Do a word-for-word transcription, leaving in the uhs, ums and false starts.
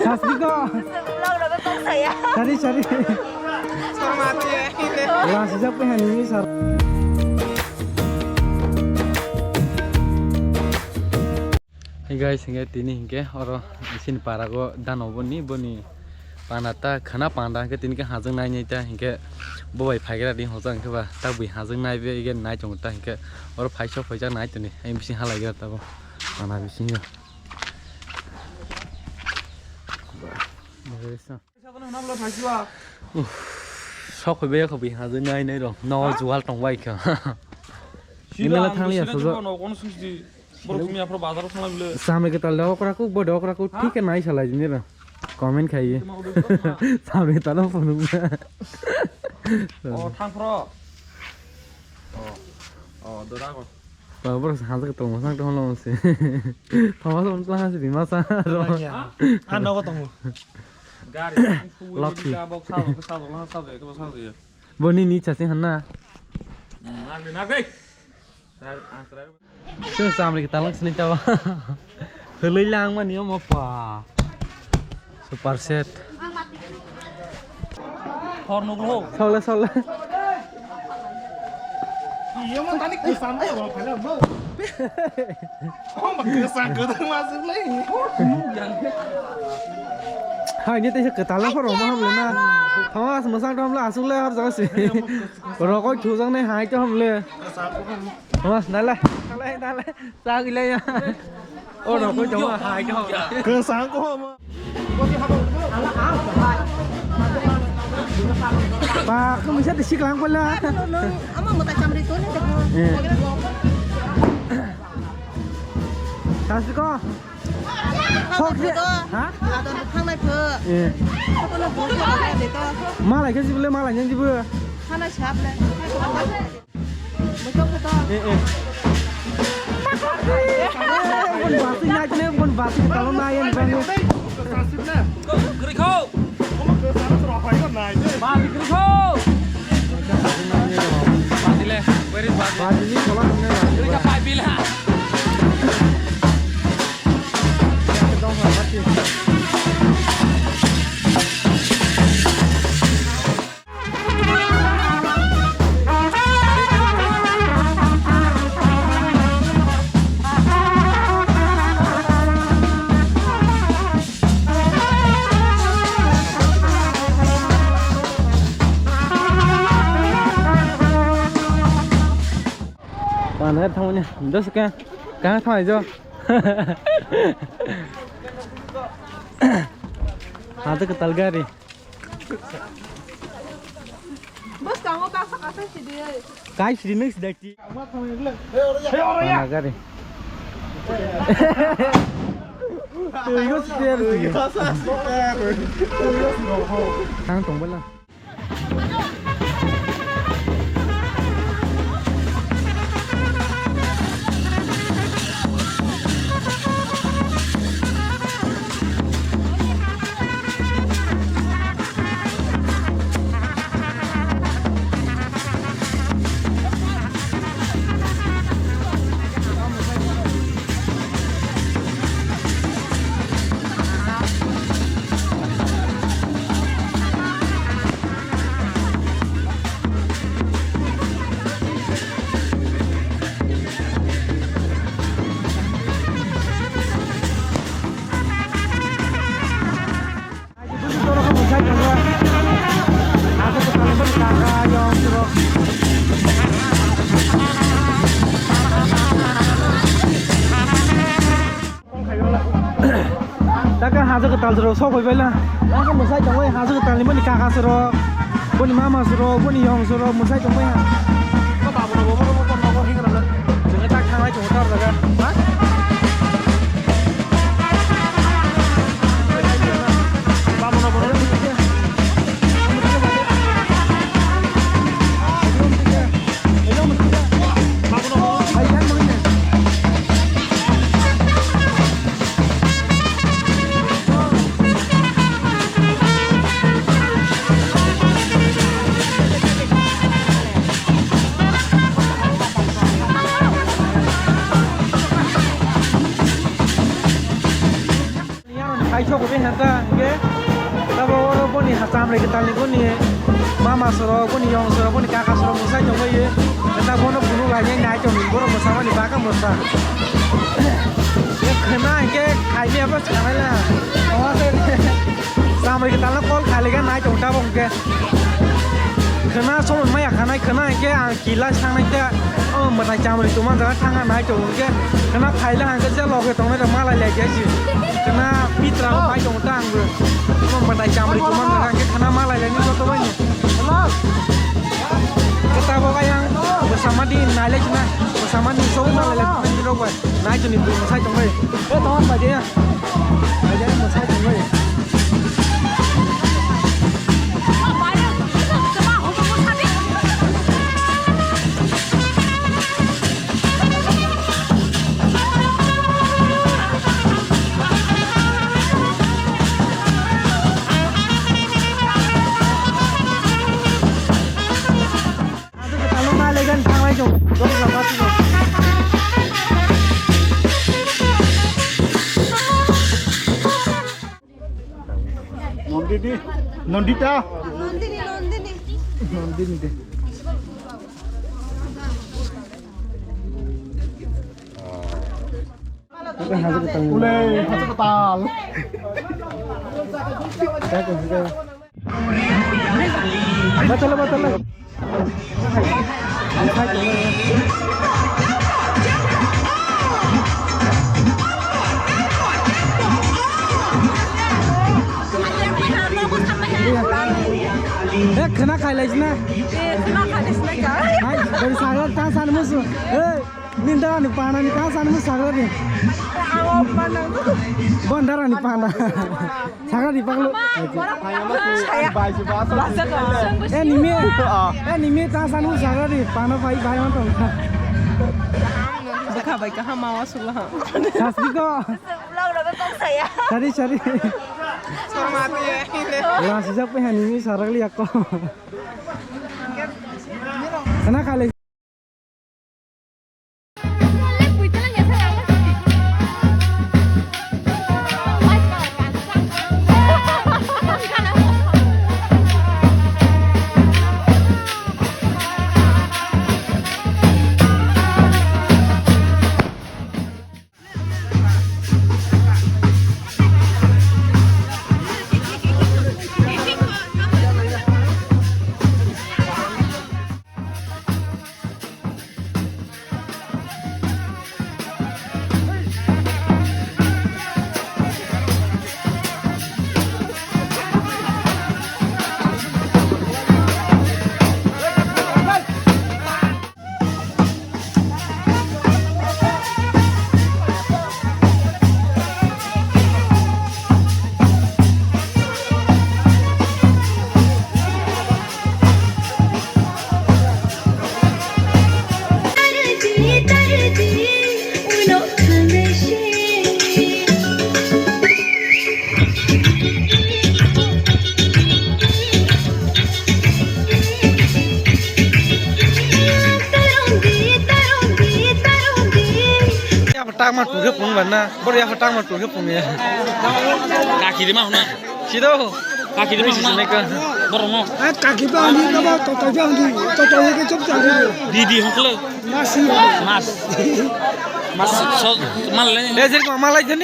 Sasriko. Sorry, sorry. Lasijak pe hani sar. Hey guys, hinkhe tini hinkhe oro isini parago dano boni, boni pana ta khana panda hinkhe tini khe hajwk nai nai ta hinkhe bo bai phaigra di hoja hinkhe ba ta bui hajwk nai be ige nai tongo ta hinkhe oro phaisa phaisa nai toni ai bising halai gra ta bo pana bisingo. Uff, sok hoibai ya khobi hajwk nai nai rok no jual tong bai kha. Email thang ya sojo. Borok ni aphro bazar thang lai bile. Samri kwtal de okra kuk bo de okra kuk thik khe nai salai dini rok. Comment khai ye. Samri kwtal phunuk na. O thang phro. O. O dora ko. Ba borok hajwk kwtal masang tong lo se. Thoma thoma tla hasi di masa ro. Ah nogo tongo. Gari. Lucky. Bok sa sa sa sa. Boni ni chasing hanna. Nagri nagri. Chwng samri kwtal sini tawa. Hwlwi langmani omo pa. Super set. Hor nuglo. Sole sole. Iyo mo tani kwsam ko phala mo. Omo kwsam ko dang ma suk lai. Hai ni te kwtal phoro mo hamle na. Thomas masang dom la asuk le har jaga si. Rokoi thujaknai hai to hamle. Kwsam ko. Mas, dale, dale, dale. Sagilaya. Oh, no, kau jawab. Hai, jawab. Kwsang ko ma. Ba, kau bisa disik lang pala. Ama mata chamri tu ni. Eh. Tasiko. Sok je. Ha? Ada thang nai pho. Eh. Malai ke jibule, malai yang jibu. Thana sap le. Eh, eh. Eh, bon basi nai tene, bon basi kalau nai yang bang. Kau kiri kau. Basi kiri kau. Basi le, where is basi? Basi ni kalau nai. Kiri kau pai bila. Mana thangmani, dos ka, ka thangmani jo. Hata ka talgari. Bwskango kasa kasa sidi. Kai sidi nuk sida ti. Mana gari. Tuyo spare tuyo. Tang tong bala. Taka haja kwtal rok sok bai la. Ang mwsai tongwi haja kwtal ni boni kaka soro, boni mama soro, boni yong soro mwsai tongwi ha. Ko babu no bobo no bobo no hingra. Jeng tak thanglai tong tar jaga. Ha? Babu no bobo. Tei hata hingke tabo oro boni hacham rwgwi talni boni mama sorok, boni yong sorok, boni kaka sorok mwsai tonglaio. Hata bono phunuk lainai nai tongwi borok mwsamani bagwi mwsa. Khwna hingke khaimya bo sanai la. Chamrwi kwtalno call khailiga nai tong tabok hingke. Khwna somon maya khanai khwna hingke ang kila sangnai khe, o mwtai chamrwi tongma jaga thangna nai tong hingke. Khwna phaila hingke je loge tongnai rok malai lai khe si. Khwna pitra rok pai tong ta ang bo. O mwtai chamrwi tongma jaga hingke khwna malai lai ni joto bai ni. Khe tabok ayang bwsamadi nai lai khwna. Bwsamadi sok malai lai khwna ni rok bai. Nai tongni bwsai tongbai. E tong bai de. Bai de bwsai tongbai. Nandini, Nandita. Nandini, Nandini. Nandini de. Ule, hajar ketal. Batala, batala. Eh, khwna khailai sina. Eh, khwna khailai sina ka? Hai, dari sagar ta san musu. Eh. Nini dara ni panda ni ta san musu sagra ni. Ang panda. Bon dara ni panda. Sagra ni paglo. Saya. Eh, nimi. Eh, nimi ta san musu sagra ni panda bai bai man tong. Bwkha bai kaham mawa sula. Sasri ko. Vlog rogo kok saya. Sari sari. Sormati ya. Lah sejak pe hani nimi sagra li ako. Sana kali. Yapha tangma tu khe phung ban na, boro yapha tangma tu khe phung ya. Kaki de ma huna. Sido. Kaki de ma huna. Boro no. Eh, kaki ba ni ka ba to to jang di, to to ye ke chop chang di. Di di hokle. Mas. Mas. Mas so mal le. Eh, jir ko malai jani.